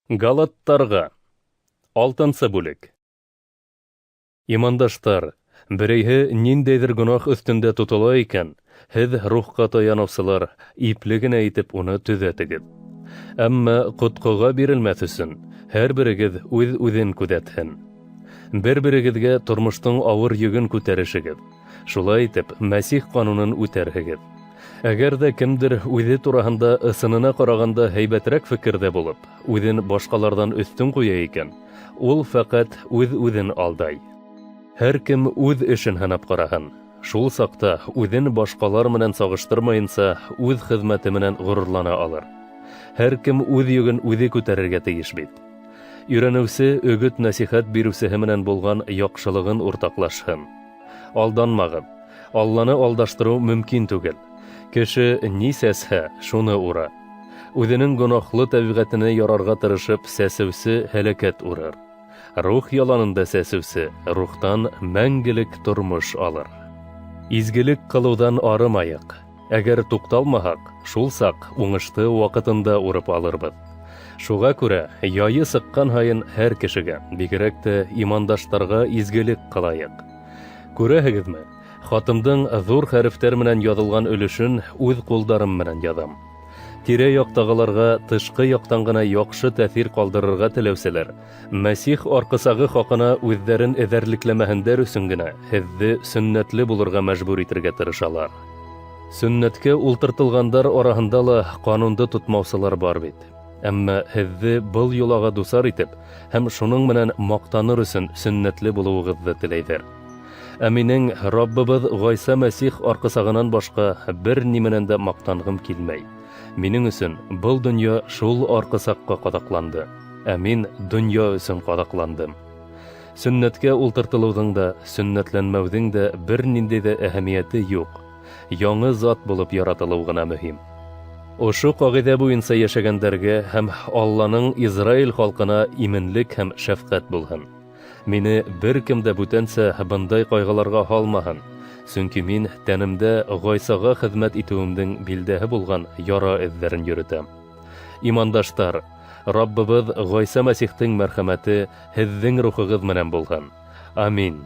Галаттарға. Алтынсы бүлек. Имандаштар, берәйһе ниндәйҙер гонаһ өҫтөндә тотола икән, һеҙ, рухҡа таяныусылар, ипле генә итеп уны төҙәтегеҙ. Әммә ҡотҡоға бирелмәҫ өсөн, һәр берегеҙ үҙ-үҙен күҙәтһен. Бер-берегеҙгә тормоштоң ауыр йөгөн күтәрешегеҙ. Шулай итеп, Мәсих ҡанунын үтәрһегеҙ. Әгәр ҙә кемдер үҙе тураһында ысынына ҡарағанда һәйбәтерәк фекерҙә булып, үҙен башҡаларҙан өҫтөн ҡуя икән, ул фәҡәт үҙ-үҙен алдай. Һәр кем үҙ эшен һынап ҡараһын. Шул саҡта үҙен башҡалар менән сағыштырмайынса, үҙ хеҙмәте менән ғорурлана алыр. Һәр кем үҙ йөгөн үҙе күтәрергә тейеш бит. Өйрәнеүсе өгөт-нәсихәт биреүсеһе менән булған яҡшылығын уртаҡлашһын. Алданмағыҙ. Алланы алдаштырыу мөмкин түгел. Кеше ни сәсһә, шуны ура. Үҙенең гонаһлы тәбиғәтенә ярарға тырышып сәсеүсе һәләкәт урыр. Рух яланында сәсеүсе рухтан мәңгелек тормош алыр. Изгелек ҡылыуҙан арымайыҡ. Әгәр туҡталмаһаҡ, шул саҡ уңышты ваҡытында урып алырбыҙ. Шуға күрә, яйы сыҡҡан һайын һәр кешегә, бигерәк тә имандаштарға изгелек ҡылайыҡ. Күрәһегеҙме, хатымдың ҙур хәрефтәр менән яҙылған өлөшөн үҙ ҡулдарым менән яҙам. Тирә-яҡтағыларға тышҡы яҡтан ғына яҡшы тәьҫир ҡалдырырға теләүселәр, Мәсих арҡысағы хаҡына үҙҙәрен эҙәрлекләмәһендәр өсөн генә һеҙҙе сөннәтле булырға мәжбүр итергә тырышалар. Сөннәткә ултыртылғандар араһында ла ҡанунды тотмаусылар бар бит. Әммә һеҙҙе был йолаға дусар итеп һәм шуның менән маҡтаныр өсөн сөннәтле булыуығыҙҙы теләйҙәр. Ә минең Раббыбыҙ Ғайса Мәсих арҡысағынан башҡа бер ни менән дә маҡтанғым килмәй. Минең өсөн был донъя шул арҡысаҡҡа ҡаҙаҡланды, ә мин донъя өсөн ҡаҙаҡландым. Сөннәткә ултыртылыуҙың да, сөннәтләнмәүҙең дә бер ниндәй ҙә әһәмиәте юҡ. Яңы зат булып яратылыу ғына мөһим. Ошо ҡағиҙә буйынса йәшәгәндәргә һәм Алланың Израиль халҡына именлек һәм шәфҡәт булһын. Мине бер кем дә бүтәнсә бындай ҡайғыларға һалмаһын, сөнки мин тәнемдә Ғайсаға хеҙмәт итеүемдең билдәһе булған яра эҙҙәрен йөрөтәм. Имандаштар, Раббыбыҙ Ғайса Мәсихтең мәрхәмәте һеҙҙең рухығыҙ менән булһын. Амин.